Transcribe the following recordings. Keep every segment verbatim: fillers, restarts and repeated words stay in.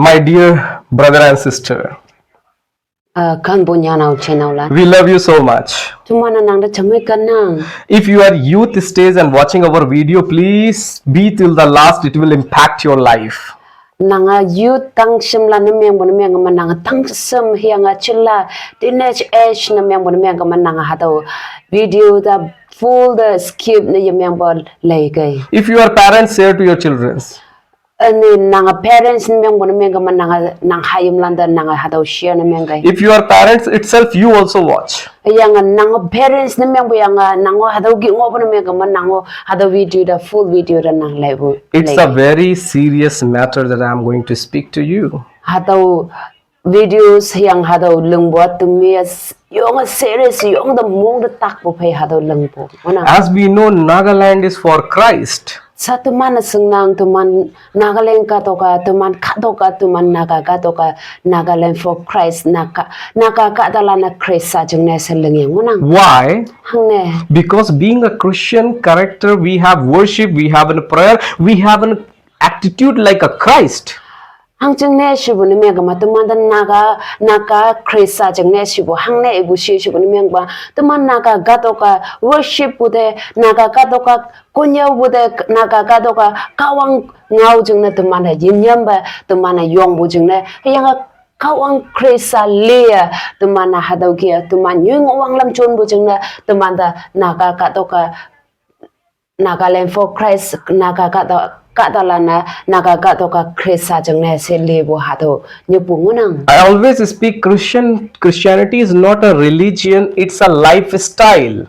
My dear brother and sister, Uh, kan bu nyanao chenao la. We love you so much. Tumana nang da chamai kanang. If you are youth stage and watching our video, please be till the last. It will impact your life. Nanga youth tang sim la na meng bu na meng ma nanga tang sim hianga chila teenage age na meng bu na meng ma nanga hatau video da full da skip na ya meng bu lai gai. If you are parents, share to your children. Ani nanga parents na meng bu na meng ma nanga nang hayim landa nanga hatau share na meng gai. If you are parents itself, you also watch. Yang nanga parents na meng bu yang nanga hatau gi ngo bu na meng ma nanga hatau video da full video da nang lai bu. It's a very serious matter that I am going to speak to you. Hatau videos yang hatau lengbo tumi yong serious yong da mong da tak bu phai hatau lengbo. Mana? As we know, Nagaland is for Christ. Sa tuman sengnang tuman Nagaland ka toka tuman ka toka tuman Naga ka toka Nagaland for Christ Naga Naga ka talana Christ sa jengne seleng yang mana? Why? Hangne. Because being a Christian character, we have worship, we have a prayer, we have an attitude like a Christ. Hang jengne shibu ne mega ma tuman da Naga Naga Christ sa jengne shibu hangne ibu shi shibu ne mega ma tuman Naga ka toka worship bu de Naga ka toka kunya bu de Naga ka toka kawang ngau jengne tuman da yinyam ba tuman da yong bu jengne yang kawang Christ sa le tuman da hatau kia tuman nyung wang lam chun bu jengne tuman da Naga ka toka Nagaland for Christ Naga ka to ka talana Naga ka toka Christ sa jengne se le bu hatau nyepu ngunang. I always speak Christian Christianity is not a religion, it's a lifestyle.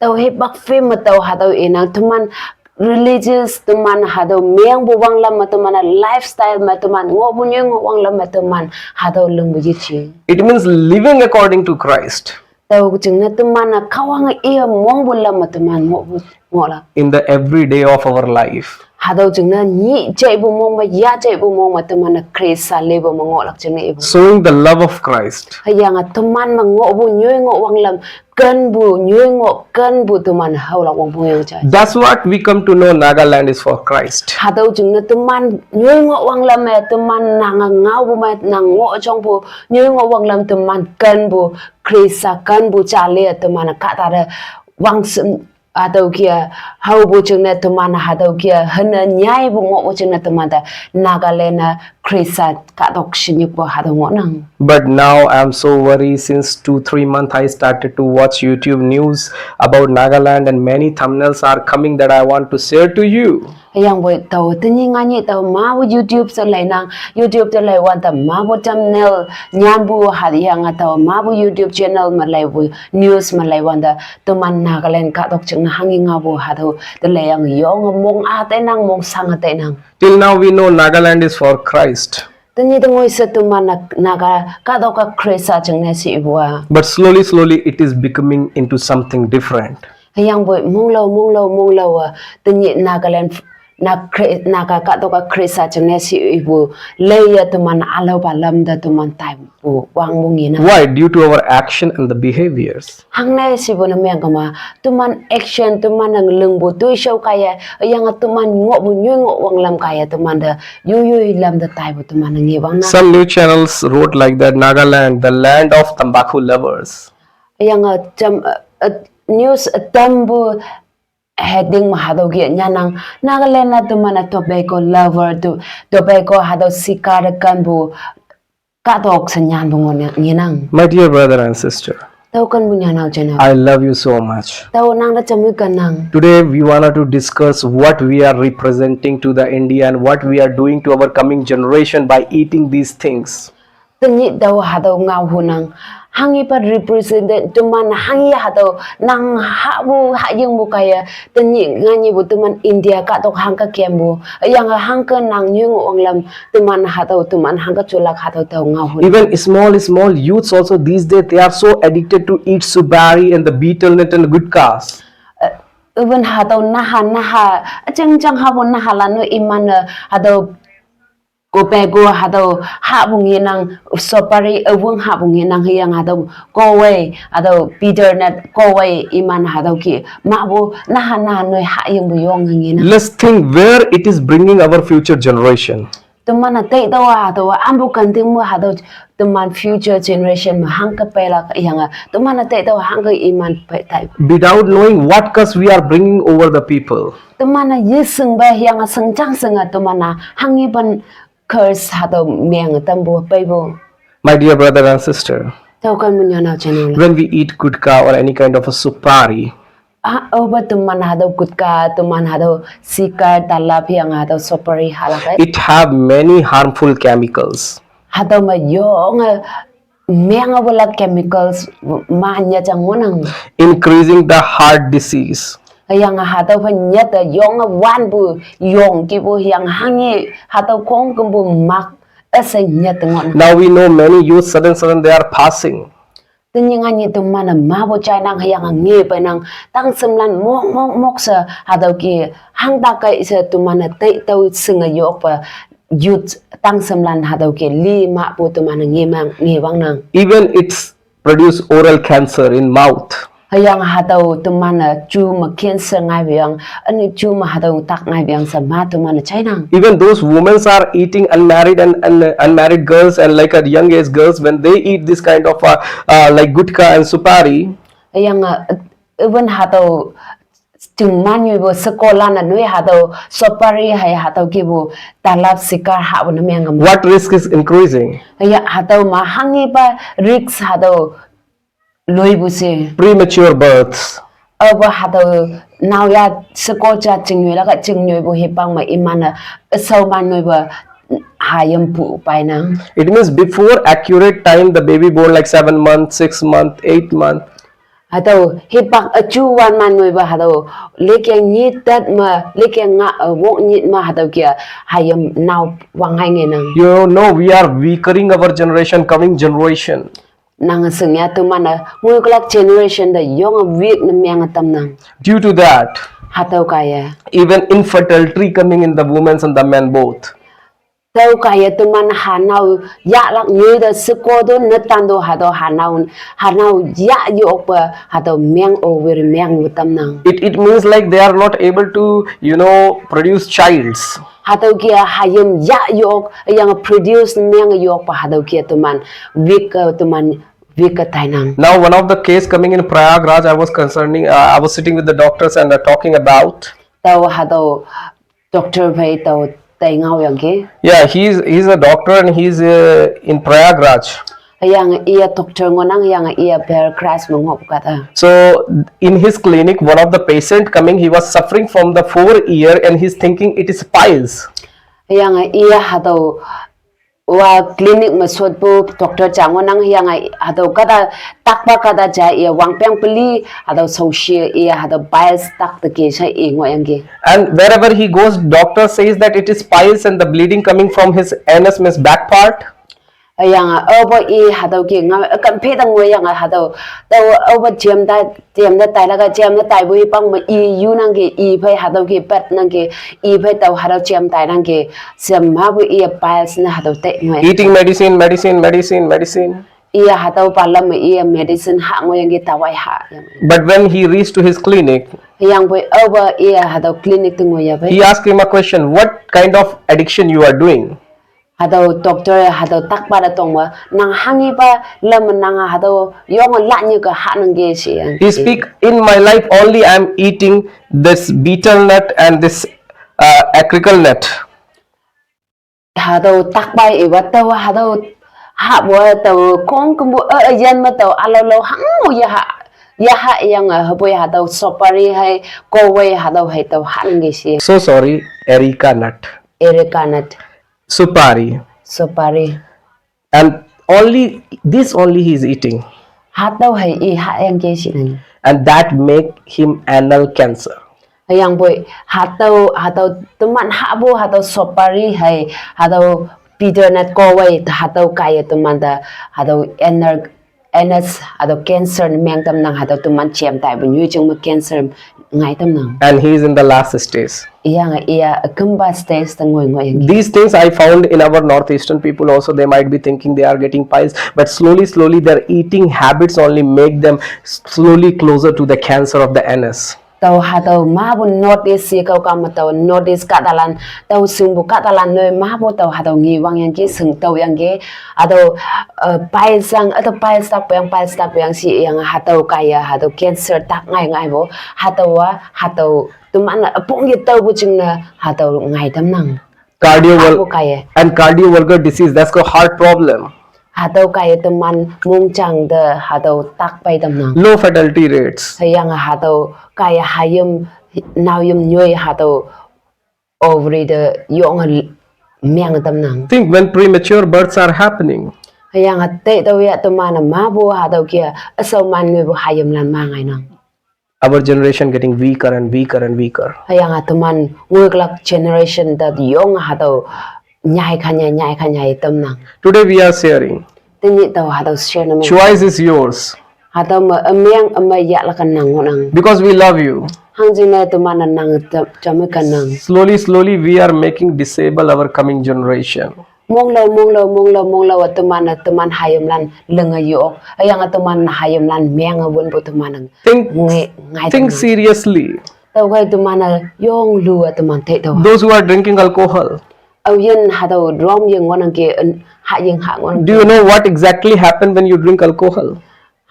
Tau he bak fe ma tau hatau inang tuman religious tuman hatau meng bu wang lam ma tuman lifestyle ma tuman ngo bu nyu ngo wang lam ma tuman hatau leng bu yichi. It means living according to Christ. Tau jengne tuman kawang iya mong bu lam ma tuman ngo bu ngo la. In the everyday of our life. Hatau jengne ni jai bu mong ma ya jai bu mong ma tuman Christ sa le bu ma ngo lak jengne ibu. Showing the love of Christ. Hayang tuman ma ngo bu nyu ngo wang lam kan bu nyu ngo kan bu tuman hau lak wang bu yang jai. That's what we come to know Nagaland is for Christ. Hatau jengne tuman nyu ngo wang lam ma tuman nanga ngau bu ma nang ngo jong bu nyu ngo wang lam tuman kan bu Christ sa kan bu cha le tuman ka ta da wang sim hatau kia hau bu jengne tuman hatau kia hana nyai bu ngo bu jengne tuman da Nagaland na Christ sa ka tok shinyuk bu hatau ngo nang. But now I'm so worried. Since two, three months, I started to watch YouTube news about Nagaland, and many thumbnails are coming that I want to share to you. Yang bu tau tini ngani tau ma bu YouTube sa lai nang YouTube sa lai wan ta ma bu thumbnail nyan bu hat yang tau ma bu YouTube channel ma lai bu news ma lai wan da tuman Nagaland ka tok jengne hangi ngau bu hatau te lai yang yong mong a te nang mong sang a te nang. Till now, we know Nagaland is for Christ. Tini tengoi se tuman Naga ka toka Christ sa jengne si ibu a. But slowly, slowly, it is becoming into something different. Yang bu mong lau mong lau mong lau a tini Nagaland na Naga ka toka Christ sa jengne si ibu le ya tuman alau ba lam da tuman tai bu wang bu ngi na. Why? Due to our action and the behaviors. Hangne si bu na meng ma tuman action tuman nang leng bu tui shau kaya yang tuman ngo bu nyu ngo wang lam kaya tuman da yu yu lam da tai bu tuman ngi wang na. Some news channels wrote like that, Nagaland, the land of tambaku lovers. Yang jam news tam bu heading ma hatau kia nyanang Nagaland na tuman tobacco lover tu tobacco hatau sikar kan bu ka tok sa nyan bu ngo nginang. My dear brother and sister, tau kan bu nyanao jengne. I love you so much. Tau nang da chamai kanang. Today we wanted to discuss what we are representing to the India and what we are doing to our coming generation by eating these things. Tini tau hatau ngau hunang hangi pa represent tuman hangi hatau nang ha bu ha yeng bu kaya tini ngani bu tuman India ka tok hang ka kem bu yang hang ka nang nyu ngo wang lam tuman hatau tuman hang ka chulak hatau tau ngau hun. Even small, small youths also these days, they are so addicted to eat supari and the betel nut and gutkhas. Even hatau naha naha ajeng jang ha bu naha lanu iman hatau ko pe ko hatau ha bu nginang supari awang ha bu nginang yang hatau ko wai hatau betel nut ko wai iman hatau ki ma bu naha naha nui ha yeng bu yong nginang. Let's think where it is bringing our future generation. Teman-e teitao hatüowa ampu kenting me hatüo teman future generation me hangke peilak yange teman-e teitao hangke iman pei tai. Without knowing what curse we are bringing over the people. Teman-e yeshingpe yange shingjang shinge teman-e hanghipa curse hatüo meng tampu peipu. My dear brother and sister, Tüokhei me nyanao jane, when we eat gutka or any kind of a supari, ah, aope teman hatüo gutka, teman hatüo cigar, talab yange hatüo supari halak-e, it have many harmful chemicals, hatüo me yonge menge wala chemicals ma nyajang ngohnang. Increasing the heart disease. Hüyange hatüo pha nyate yonge wanpu yong kipu hüyange hanghe hatüo khongkümpu mak üshei nyate ngohnang. Now we know many youth sudden sudden they are passing. Tenyih nganyih teman-e mapu jainang hüyange nge peinang, tangshemlan mok mok mok she hatüo ke hangta kei she teman-e teitao shinge yokpe youth tangshemlan hatüo ke li mapu teman-e nge mang nge wangnang. Even it's produce oral cancer in mouth. Hüyange hatüo teman-e ju me cancer ngaipu yang, üne ju me hatüo tak ngaipu yang she ma teman-e jainang. Even those women are eating unmarried and, and unmarried girls and like a young age girls, when they eat this kind of a, uh, like gutka and supari, Hüyange, even hatüo chingman yoipu shekolan-e noi hatüo supari hei hatüo kipu talab cigar hahpu ne meng kam. What risk is increasing? Hüya hatüo me hanghipa risk hatüo loipu she. Premature births. Aope hatüo naoya sheko ja chingnyoi lak-a chingnyoipu hipang me iman-e üshao man ngoipe hayimpu painang. It means before accurate time the baby born, like seven month, six month, eight month. Hatüo hipak üju wan man ngoipe hatüo lekeng nyit tat me, lekeng nga, eh, wok nyit me hatüo ke hayim nao wangngai ngenang. You know, we are weakering our generation, coming generation. Nang shingya teman-e ngoikülak generation te yonge weak ne menge tamnang. Due to that, Hatüo kaiye, even infertility coming in the women's and the men both. Tüo kaiye teman hanao yahlak nyoi te sheko to netan to hatüo hanao, hanao yah yokpe hatüo meng o weri mengpu tamnang. It, it means like they are not able to, you know, produce childs. Hatüo ke hayim yah yok, hüyange produce meng yokpe hatüo ke teman weak, eh, teman weak tainang. Now, one of the case coming in Prayagraj, I was concerning, uh, I was sitting with the doctors and uh, talking about. Tao hatüo doctor phei tao tai ngaoyangki. Yeah, he's he's a doctor and he's uh, in Prayagraj. Hüyange iye doctor ngohnang, hüyange iye Prayagraj me ngohpu kahta. So in his clinic, one of the patient coming, he was suffering from the four ear and he's thinking it is piles. Hüyange iye hatüo wa clinic me shotpu doctor ja ngohnang, hüyange hatüo kahta takpa kahta ja iye wangpeng peli hatüo shaoshi iye hatüo piles tak te ke she i ngohyangki. And wherever he goes, doctor says that it is piles and the bleeding coming from his anus, means back part. Hüyange aope i hatüo ke ngao, eh, kam phe tang ngohyange hatüo, tao aope jam ta, jam te tailak-a jam te taipu hipang me i yunangki, i phei hatüo ke petnangki, i phei tao hatüo jam tainangki, shem mapu iye piles ne hatüo te ngoh. Eating medicine, medicine, medicine, medicine. Iye hatüo palam me iye medicine ha ngohyangki, tawai ha yang. But when he reached to his clinic, Hüyangpoi aope iye hatüo clinic te ngoiya pei, he asked him a question, what kind of addiction you are doing? Hatüo doctor hatüo takpa te tongme, nang hanghipa lam nang hatüo yonge lanyike hahnangki she yang. He speak, in my life only I am eating this betel nut and this uh, acrical nut. Hatüo takpa iwa tao hatüo hahpu tao khongkümpu e, e, yan me tao ülaolao hangmo yaha, yaha yange hüpoi hatüo supari hei, kowei hatüo hei tao hahnangki she. So sorry, areca nut. Areca nut. Supari. Supari. And only this only he is eating. Hatüo hei i hahyangki shinang. And that make him anal cancer. Hüyangpoi hatüo, hatüo teman hahpu hatüo supari hei, hatüo betel nut kowei hatüo kaiye teman te hatüo anal, anus hatüo cancer ne meng tamnang, hatüo teman jam taipu nyoijing me cancer ngai tamnang. And he is in the last stage. Hüyange iye kümpa stage te ngoi ngohyangki. These things I found in our northeastern people also. They might be thinking they are getting piles, but slowly, slowly their eating habits only make them slowly closer to the cancer of the anus. Tao hatüo mapu notice ye kao kama tao notice kahtalan, tao shingpu kahtalan noi mapu tao hatüo ngi wangyangki shing tüoyangki, hatüo, eh, piles ang, hatüo piles tak puyang, piles tak puyang shi yang hatüo kaiye, hatüo cancer tak ngai ngaipu, hatüowa, hatüo teman-e üpong ye taopu jingne, hatüo ngai tamnang. Cardiovas-, Apu kaiye. And cardiovascular disease, that's called heart problem. Hatüo kaiye teman mongjang te hatüo tak pei tamnang. Low fatality rates. Hüyange hatüo kaiye hayim, naoyim nyoi hatüo ovary te yonge meng tamnang. Think when premature births are happening. Hüyange tei tao ya teman-e mapu hatüo kia, üshao man ngoipu hayimlan ma ngainang. Our generation getting weaker and weaker and weaker. Hüyange teman ngoiklak generation te yonge hatüo nyai khanyai, nyai khanyai tamnang. Today we are sharing. Tenyih tao hatüo share ne meng. Choice is yours. Hatüo me ümeng ümei yahlak nang ngohnang. Because we love you. Hangjingne teman-e nang jam-, jamme kannang. Slowly, slowly we are making disabled our coming generation. Monglao, monglao, monglao, monglao, teman-e, teman hayimlan linge yok. Hüyange teman hayimlan menge wünpu teman-e. Think, nge-, ngai think teman. Seriously. Tüokhei teman-e yong lu-a teman tei tao. Those who are drinking alcohol. Aoyin hatüo rum yeng ngohnangki, en, hahying ha ngohnang. Do you know what exactly happened when you drink alcohol?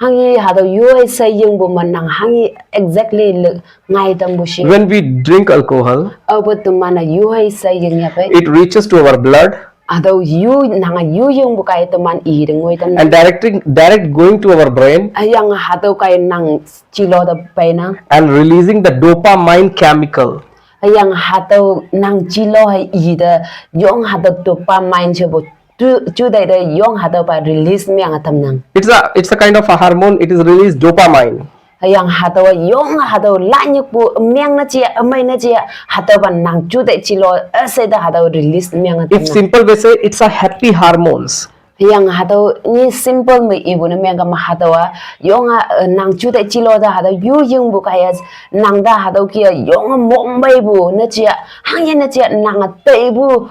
Hanghi hatüo yoi shei yingpu man nang hanghi exactly le ngai tampu shi. When we drink alcohol, aope teman-e yoi shei ying yapei. It reaches to our blood. Hatüo yu, nange yu yingpu kaiye teman i te ngoi tamnang. And directing, direct going to our brain. Hüyange hatüo kaiye nang jilo te peinang. And releasing the dopamine chemical. Hüyange hatüo nang jilo hei i te yong hatüo dopamine shepu ju, juteih te yong hatüopa release menge tamnang. It's a, it's a kind of a hormone, it is released dopamine. Hüyange hatüowa yong hatüo lanyikpu meng ne jia, ümei ne jia, hatüopa nang juteih jilo, üshei te hatüo release menge tamnang. If simple way say, it's a happy hormones. Hüyange hatüo ni simple me ipu ne mengkama hatüowa, yonge, eh, nang juteih jilo te hatüo yu yingpu kaiye, nang te hatüo kia yonge mongmeipu ne jia, hangye ne jia nange teipu,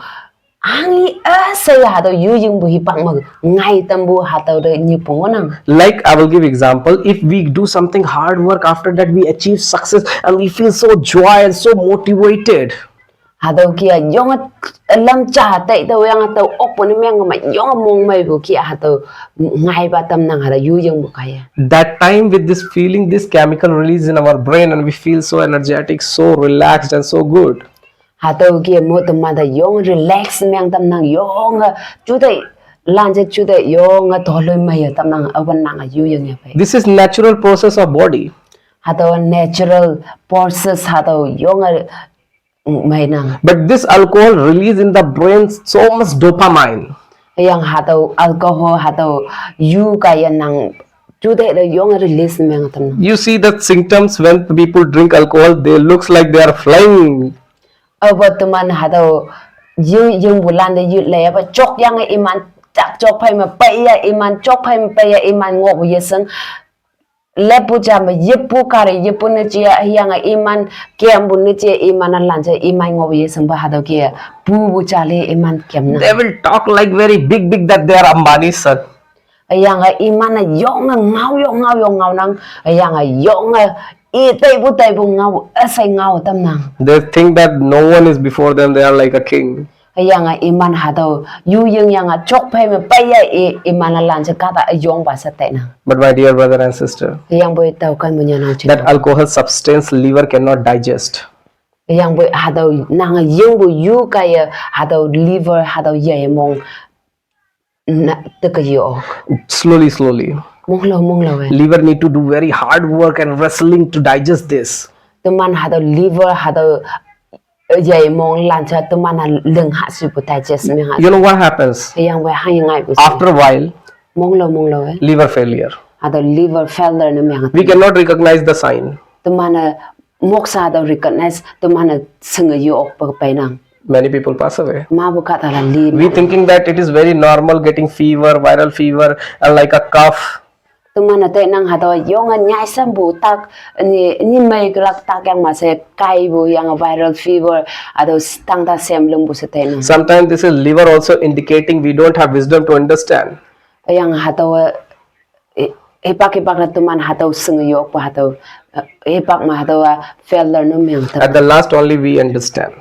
hanghi üshei hatüo yu yingpu hipak me ngai tampu hatüo te nyipu ngohnang. Like, I will give example, if we do something hard work, after that we achieve success and we feel so joy and so motivated. Hatüo kia yonge lam ja tei tao yange tao okpu ne mengkama yonge mongmeipu kia hatüo ngaipa tamnang hatüo yu yingpu kaiye. That time with this feeling, this chemical release in our brain and we feel so energetic, so relaxed and so good. Hatüo kia mo teman te yong relax meng tamnang yonge juteih, lanje juteih yonge toloimeiye tamnang aope nange yu ying yapei. This is natural process of body. Hatüo natural process hatüo yonge meinang. But this alcohol release in the brain so much dopamine. Hüyange hatüo alcohol hatüo yu kaiye nang juteih te yonge release menge tamnang. You see the symptoms when people drink alcohol, they looks like they are flying. Aope teman hatüo yu yingpu lante yu leiyape jokyange iman tak jok phei me peiye iman jok phei me peiye iman ngohpu yeshing. Leppu ja me yeppu kari yeppu ne jia hüyange iman kempu ne jia iman-a lanje iman ngohpu yeshingpa hatüo kia pupu jali iman kemnang. They will talk like very big, big that they are Ambani's son. Hüyange iman-e yonge ngao yo ngao yo ngaonang, hüyange yonge i teipu teipu ngao, üshei ngao tamnang. They think that no one is before them, they are like a king. Hüyange iman hatüo yu yingyange jok phei me peiye i, iman-e lanje kahta üyongpa she tainang. But my dear brother and sister, hüyangpoi tao kan me nyanao jin that alcohol substance liver cannot digest. Hüyangpoi hatüo nange yingpu yu kaiye hatüo liver hatüo yei mong na, teke yok. Slowly, slowly. Monglao, monglao e. Liver need to do very hard work and wrestling to digest this. Teman hatüo liver hatüo, eh, yei mong lanja teman-a ling ha shipu digest meng ha. You know what happens? Hüyangpoi hanghe ngaipu shi. After a while, monglao, monglao e, liver failure. Hatüo liver failure ne meng ha. We cannot recognize the sign. Teman-e moksha hatüo recognize teman-e shinge yokpe peinang. Many people pass away. Mapu kahtalan li. We thinking that it is very normal getting fever, viral fever, and like a cough. Teman-e tainang hatüo yonge nyai sampu tak, ni, ni mei kelak tak yang ma she kaipu yang viral fever, hatüo s-, tangta shem lingpu she tainang. Sometimes this is liver also indicating we don't have wisdom to understand. Yang hatüo, eh, hipak hipak-e teman hatüo shinge yokpu hatüo, Hipak ma hatüo a failure ne meng tam. At the last only we understand.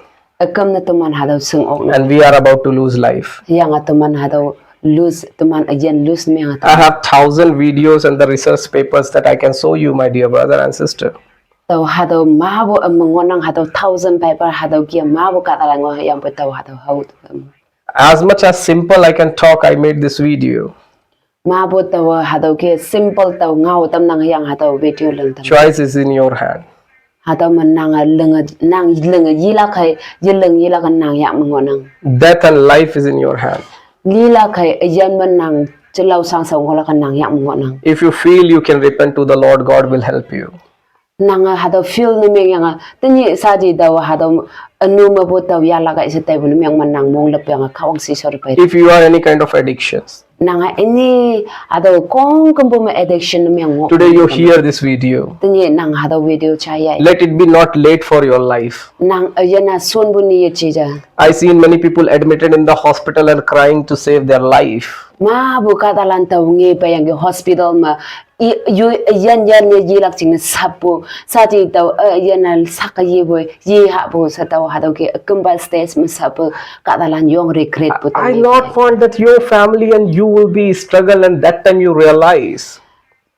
Üküm ne teman hatüo shing ok ne. And we are about to lose life. Hüyange teman hatüo lose, teman üyin lose meng tam. I have thousand videos and the research papers that I can show you, my dear brother and sister. Tao hatüo mapu üm ngohnang, hatüo thousand paper hatüo kia mapu kahtalan ngoh, hüyangpoi tao hatüo hao. As much as simple I can talk, I made this video. Mapu tao hatüo ke simple tao ngao tamnang, hüyange hatüo video ling tam. Choice is in your hand. Hatüo me nang linge, nang linge yilak hei, yeling yilak nang yak me ngohnang. Death and life is in your hand. Lilak hei üyin me nang chelao shangshao ngohlak nang yak me ngohnang. If you feel you can repent to the Lord, God will help you. Nange hatüo feel ne mengyange, tenyih shaji tao hatüo ünu mepu tao yalak kai she taipu ne meng me nang mong lepyange Kahwang shisha te pei. If you are any kind of addictions, nange any hatüo khongkümpu me addiction ne meng ngoh, today you hear this video. Tenyih nang hatüo video jayai. Let it be not late for your life. Nang üyin-a shonpu ni yeje ja. I seen many people admitted in the hospital and crying to save their life. Mapu kahtalan tao nge peiyangki hospital me, i, yu, üyin yan ye yilak jingne sappu, shaji tao, eh, üyin-a sak yepu, ye hahpu she tao hatüo ke, ükümpa stage me sappu, kahtalan yong regret pu tao. I not want that your family and you will be struggle and that time you realize.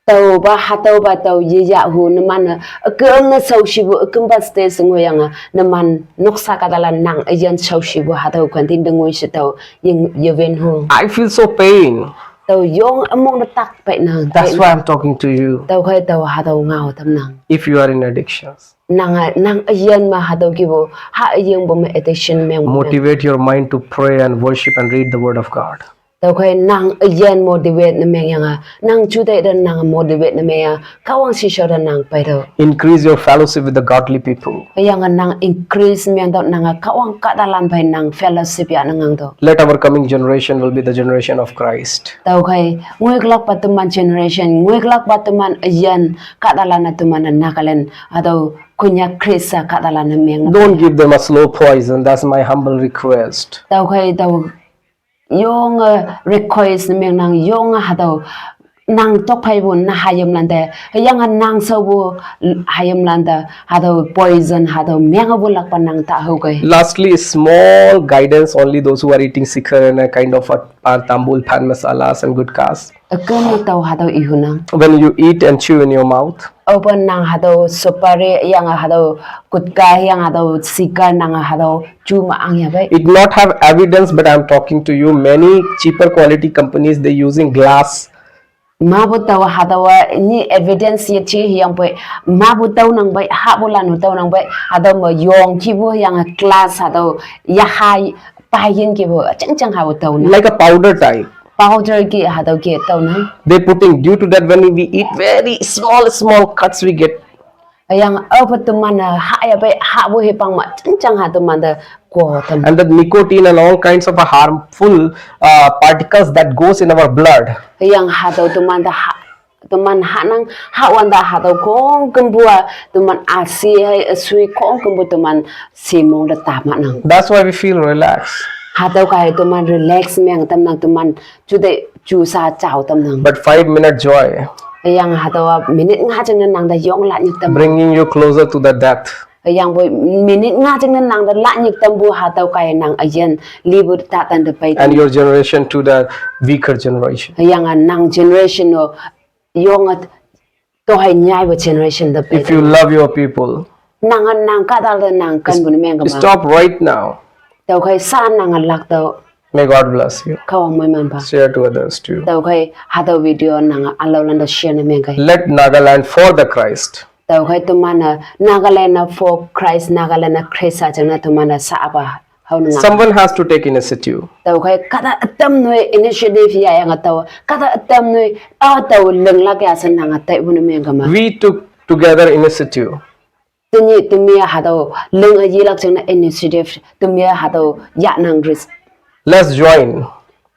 Taopa hatüopa tao yeyah hu, numan-e, üküm ne shaoshipu, ükümpa stage ngohyange, numan noksa kahtalan nang üyin shaoshipu hatüo kantin te ngoi she tao, ying, yewen hu. I feel so pain. Tao yong ümong te tak peinang. That's why I'm talking to you. Tüokhei tao hatüo ngao tamnang. If you are in addictions, nange, nang üyin me hatüo kipu, ha üyingpu me addiction meng. Motivate your mind to pray and worship and read the word of God. Tüokhei nang üyin motivate ne mengyange, nang juteih te nang motivate ne mengyange, Kahwang shisha te nang peitüoh. Increase your fellowship with the godly people. Hüyange nang increase mengtüoh nange Kahwang kahtalan phei nang fellowship yah ne ngangtüoh. Let our coming generation will be the generation of Christ. Tüokhei ngoikülakpa teman generation, ngoikülakpa teman üyin kahtalan-e teman-e Nagaland hatüo Konyak Khrista kahtalan-e meng. Don't give them a slow poison. That's my humble request. Tüokhei tao yonge request ne mengnang, yonge hatüo nang tokpheipu nang hayimlan te, hüyange nang shaopu hayimlan te, hatüo poison hatüo mengepu lakpa nang ta hao kei. Lastly, small guidance, only those who are eating shikhar and a kind of a, uh, tambul, pan masalas and gutkhas. Üküm tao hatüo ihunang. When you eat and chew in your mouth, aope nang hatüo supari, hüyange hatüo gutkha, hüyange hatüo shikhar nang hatüo ju me ang yahpei. It not have evidence, but I'm talking to you. Many cheaper quality companies, they using glass. Mapu tao hatüowa ni evidence yeje hüyangpoi, mapu tüonang pei, hahpulan-o tüonang pei, hatüo me yong kipu hüyange glass hatüo yaha payin kipu, jing jing hao tüonang. Like a powder type. Powder ki hatüo ki tüonang. They putting, due to that, when we eat very small, small cuts, we get. Hüyange aope teman-e ha yahpei, hahpu hipang me jing jing ha teman te ko tam. And that nicotine and all kinds of a harmful, uh, particles that goes in our blood. Hüyange hatüo teman te ha, teman hanang, hawante hatüo khongkümpu-a, teman asi hei, üsui khongkümpu teman shimong te tamahnang. That's why we feel relaxed. Hatüo kaiye teman relax meng tamnang, teman juteih ju sha jao tamnang. But five minute joy, hüyange hatüowa minute nga jingne nang te yong lanyik tam. Bringing you closer to the death. Hüyangpoi minute nga jingne nang te lanyik tampu hatüo kaiye nang üyin lipu tatan te pei. And your generation to the weaker generation. Hüyange nang generation-o yonge tohei nyaipu generation te pei. If you love your people, nange nang kahtal te nang kenpu ne mengkema, stop right now. Tüokhei sha nange lak tüoh. May God bless you. Kahwang moiman pha. Share to others too. Tüokhei hatüo video nange ülaolan te share ne mengkei. Let Nagaland for the Christ. Tüokhei teman-e Nagaland-a for Christ, Nagaland-a Khrista jingne teman-e shapa hao ne ngang. Someone has to take initiative. Tüokhei kahta ütam noi initiative yahyange tao, kahta ütam noi, a tao linglak ya she nange taipu ne mengkema. We took together initiative. Tenyih temi-a hatüo linge yilak jingne initiative temi-a hatüo yahnang risk. Let's join.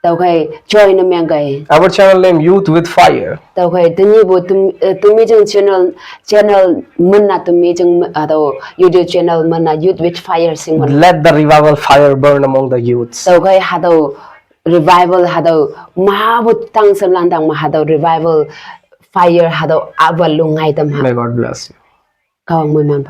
Tüokhei join ne mengkei. Our channel name Youth with Fire. Tüokhei tenyihpu tem-, eh, temi jing channel, channel mena temi jing me-, hatüo YouTube channel mena Youth with Fire shingwan. Let the revival fire burn among the youths. Tüokhei hatüo revival hatüo mapu tang semlan tang me hatüo revival fire hatüo awa lungngai tam ha. May God bless you. Kahwang moiman